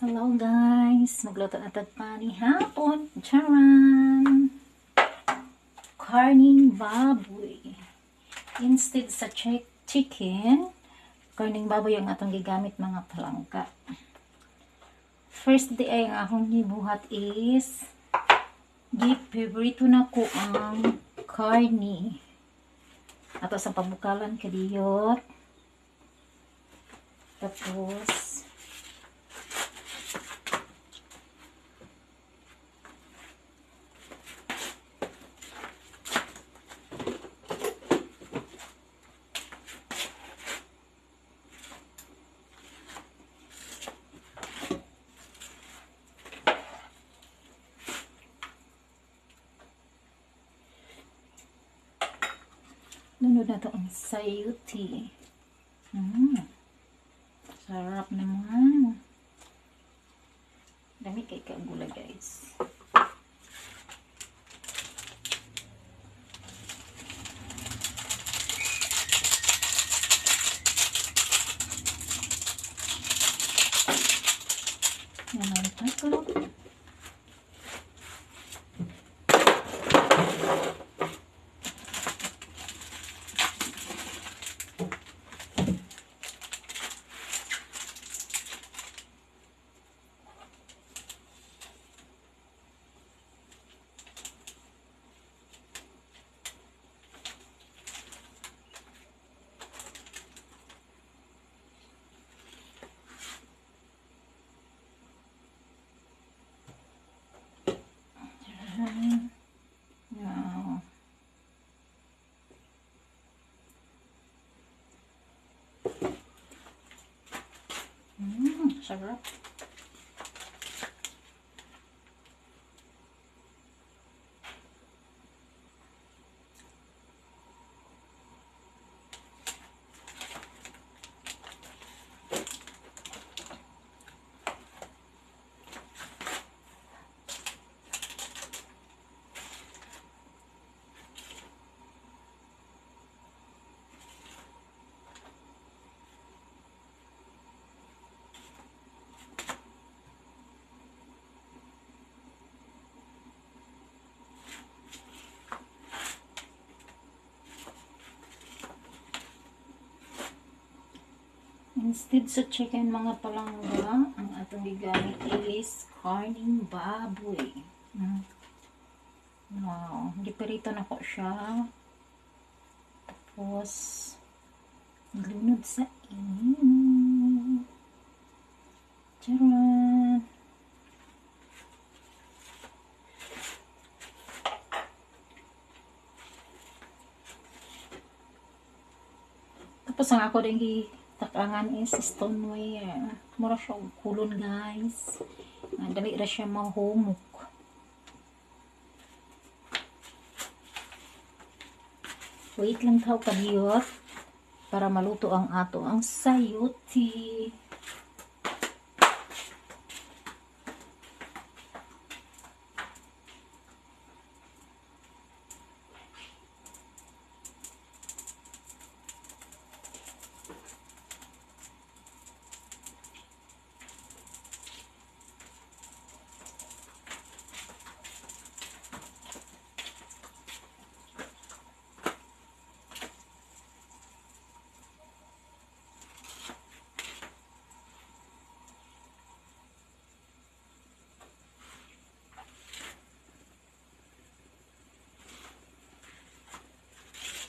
Hello guys, magluto na tag panihapon. Charan! Karning baboy. Instead sa chicken, karning baboy ang atong gigamit, mga palangka. First day ay ang akong gibuhat is gipibrito na ko ang karni. Ato sa pabukalan kadiyot. Tapos lunod na to ang sayuti. Sarap naman. Dami kay kagula, guys. Yan ang taklo. Wow. Sarap. Instead sa chicken, mga palangga, ang atong gigamit is karning baboy. Wow, giprito na ko siya. Tapos, lunod sa init. Charan! Tapos ang ako din takangan is stoneware. Mura siya og kulon, guys. Dali ra siya mahumok. Wait lang tao kadiyot para maluto ang ato ang sayuti.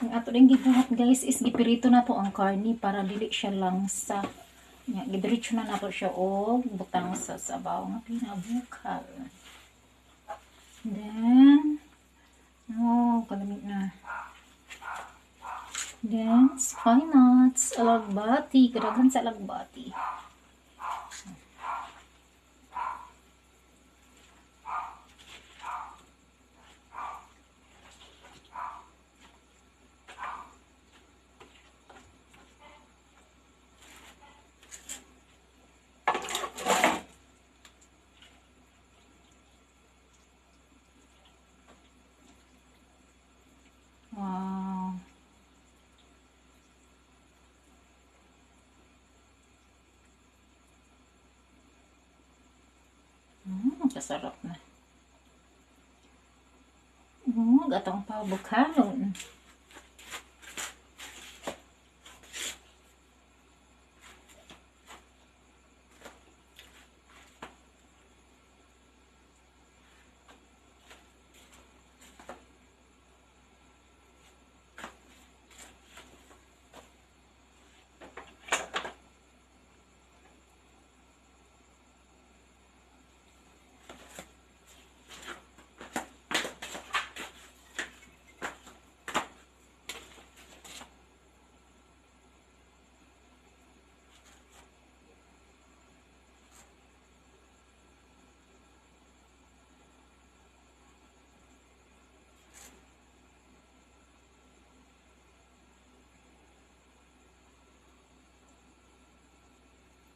Ang ato din gibuhat, guys, is gipirito na to ang karni para dili siya langsa. Nya gidiretso na nato siya og butang sa sabaw nga pinabukal. Then oh, kalamit na. Then spinach, alagbati, kadaghan sa alagbati. Wow. Kasarap na. Atong pabukalon.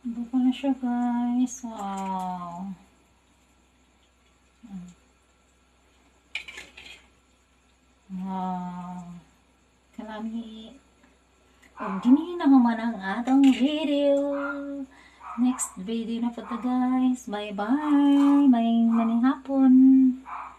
Buko na siya, guys. Wow. Wow. Kalami. Og dini na human ang atong video. Next video na po to, guys. Bye-bye. May maning hapon.